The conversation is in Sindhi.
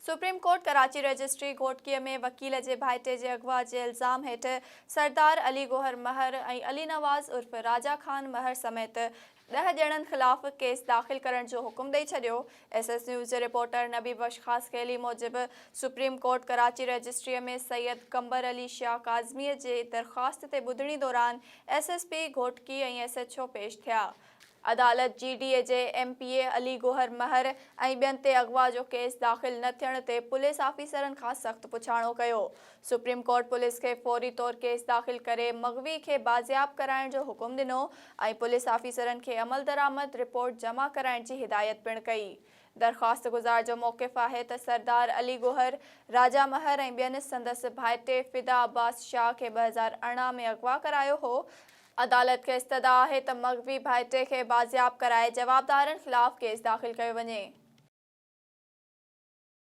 Supreme court Karachi registry Ghotki ۾ وڪيل جي ڀائٽي جي اغوا جي الزام هيٺ سردار علي گوهر مهر ۽ علي نواز عرف راجا خان مهر سميت ڏهه ڄڻن خلاف ڪيس داخل ڪرڻ جو حڪم ڏئي ڇڏيو. ايس ايس نيوز جي رپورٽر نبي بخش خاصخيلي موجب supreme court Karachi registry ۾ Syed Qambar Ali Shah Kazmi جي درخواست تي ٻڌڻي دوران S S P Ghotki ۽ S H O پيش ٿيا. عدالت جي ڊي اي جي M P A Ali Gohar Mahar ۽ ٻين تي اغوا جو ڪيس داخل نه ٿيڻ تي پوليس آفيسرن کان سخت پڇاڻو ڪيو. سپريم ڪورٽ پوليس کي فوري طور ڪيس داخل ڪري مغوي کي بازياب ڪرائڻ جو حڪم ڏنو ۽ پوليس آفيسرن کي عملدرآمد رپورٽ جمع ڪرائڻ جي هدايت پڻ ڪئي. درخواستگذار جو موقف آهي ته سردار علي گوهر، راجا مهر ۽ ٻين سندس ڀائٽي فدا عباس شاهه کي 2018 ۾ اغوا ڪرايو هو، عدالت کي استدعا آهي ته مغوي ڀائٽي کي بازياب ڪرائي جوابدارن خلاف ڪيس داخل ڪيو وڃي.